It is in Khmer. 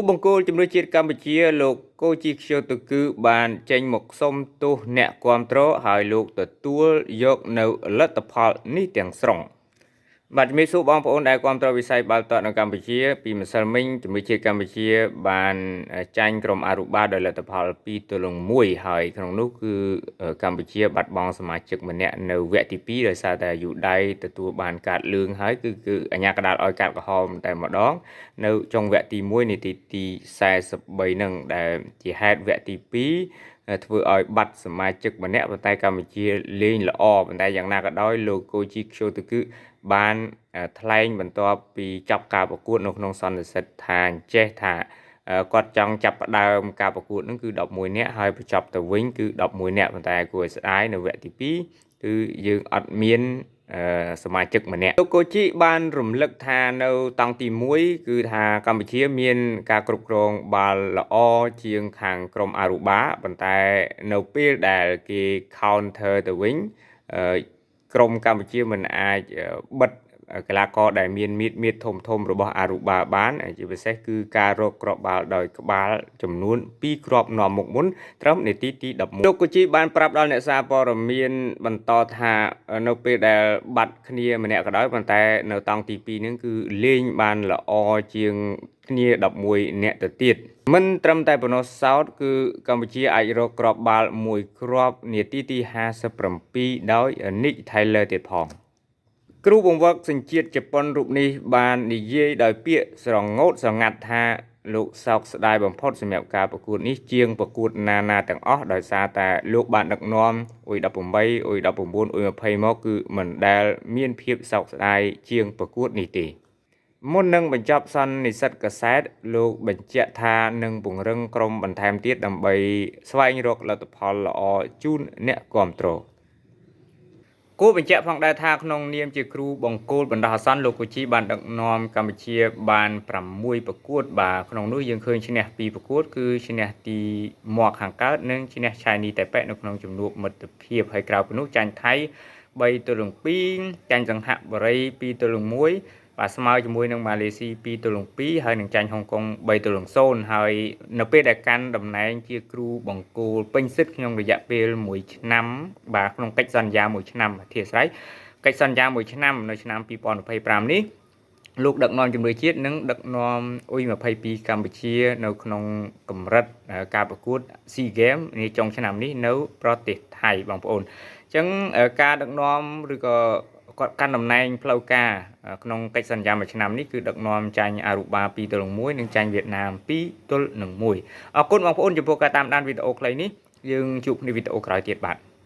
បង្គោលជំនឿជាតិកម្ពុជាលោកកូជីខ្យូតូគឺបានចេញមកសុំទោសអ្នកគាំទ្រហើយលោកទទួលយកនៅលទ្ធផលនេះទាំងស្រុងបាទជំរាបសួរបងប្អូនដែលគាំទ្រវិស័យបាល់ទាត់នៅកម្ពុជាពីម្សិលមិញជំនឿជាតិកម្ពុជាបានចាញ់ក្រុមអារូបាដោយលទ្ធផល2-1ហើយក្នុងនោះគឺកម្ពុជាបាត់បង់សមាជិកម្នាក់នៅវគ្គទី2ដោយសារតែយូដៃទទួលបានកាតលឿងហើយគឺអាជ្ញាកណ្ដាលឲ្យកាតក្រហមតែម្ដងនៅចុងវគ្គទី1នាទីទី43នឹងដែលជាហេតុវគ្គទី2ធ្វើឲ្យបាត់សមាជិកម្នាក់ប៉ុន្តែកម្ពុជាលេងល្អប៉ុន្តែយ៉ាងណាក៏ដោយលោកកូជីខ្យូតគឺបានថ្លែងបន្ទាប់ពីចប់ការប្រកួតនៅក្នុងសន្និសីទថាអញ្ចេះថាគាត់ចង់ចាប់ផ្ដើមការប្រកួតនឹងគឺ11នាក់ហើយបញ្ចប់ទៅវិញគឺ11នាក់ប៉ុន្តែគួរឲ្យស្ដាយនៅវគ្គទី2គឺយើងអត់មានសមាជិកម្នាក់លោកកូជីបានរំលឹកថានៅតង់ទី1គឺថាកម្ពុជាមានការគ្រប់គ្រងបាល់ល្អជាងខាងក្រុមអារូបាប៉ុន្តែនៅពេលដែលគេ counter ទៅវិញក្រុមកម្ពុជាមិនអាចបិទកីឡាករដែលមានមៀតមៀតធំធំរបស់អារូបាបានជាពិសេសគឺការរកគ្រាប់បាល់ដោយក្បាលចំនួន2គ្រាប់នាំមុខមុនត្រឹមនាទីទី11លោកកូជីបានប្រាប់ដល់អ្នកសារព័ត៌មានបន្តថានៅពេលដែលបាត់គ្នាម្នាក់ក៏ដោយប៉ុន្តែនៅតង់ទី2ហ្នឹងគឺលេងបានល្អជាងគ្នា11នាក់ទៅទៀតមិនត្រឹមតែប៉ុណ្ណោះសោតគឺកម្ពុជាអាចរកគ្រាប់បាល់មួយគ្រាប់នាទីទី57ដោយ Nick Taylor ទៀតផងគ្រូបង្វឹកសញ្ជាតិជប៉ុនរូបនេះបាននិយាយដោយពាក្យស្រងោតស្រងាត់ថាលោកសោកស្ដាយបំផុតសម្រាប់ការប្រកួតនេះជាងប្រកួតណាណាទាំងអស់ដោយសារតែលោកបានដឹកនាំអ៊ុយ18អ៊ុយ19អ៊ុយ20មកគឺមិនដែលមានភាពសោកស្ដាយជាងប្រកួតនេះទេមុននឹងបញ្ចប់សន្និសីទកាសែតលោកបញ្ជាក់ថានឹងពង្រឹងក្រុមបន្ថែមទៀតដើម្បីស្វែងរកលទ្ធផលល្អជូនអ្នកគាំទ្រគួរបញ្ជាក់ផងដែរថាក្នុងនាមជាគ្រូបង្គោលបណ្ដោះអាសន្នលោកកូជីបានដឹកនាំកម្ពុជាបាន6ប្រកួតបាទក្នុងនោះយើងឃើញឈ្នះ2ប្រកួតគឺឈ្នះទីមាត់ខាងកើតនិងឈ្នះឆៃនីតៃប៉េនៅក្នុងជំនួបមិត្តភាពហើយក្រៅពីនោះចាញ់ថៃ3-2ចាញ់សង្ហបុរី2-1បាទស្មើជាមួយនឹងម៉ាឡេស៊ី2-2ហើយនឹងចាញ់ហុងកុង3-0ហើយនៅពេលដែលកាន់តំណែងជាគ្រូបង្គោលពេញសិទ្ធិក្នុងរយៈពេល1ឆ្នាំបាទក្នុងកិច្ចសន្យា1ឆ្នាំអធិស្ឋានកិច្ចសន្យា1ឆ្នាំនៅឆ្នាំ2025នេះលោកដឹកនាំជំនឿជាតិនិងដឹកនាំអ៊ុយ22កម្ពុជានៅក្នុងកម្រិតការប្រកួត SEA Games នាចុងឆ្នាំនេះនៅប្រទេសថៃបងប្អូនអញ្ចឹងការដឹកនាំឬក៏គាត់កាន់តំណែងផ្លូវការក្នុងកិច្ចសន្យាមួយឆ្នាំនេះគឺដឹកនាំចាញ់អារូបា2-1និងចាញ់វៀតណាម2-1អរគុណបងប្អូនចំពោះការតាមដានវីដេអូខ្លីនេះយើងជួបគ្នាវីដេអូក្រោយទៀតបាទ។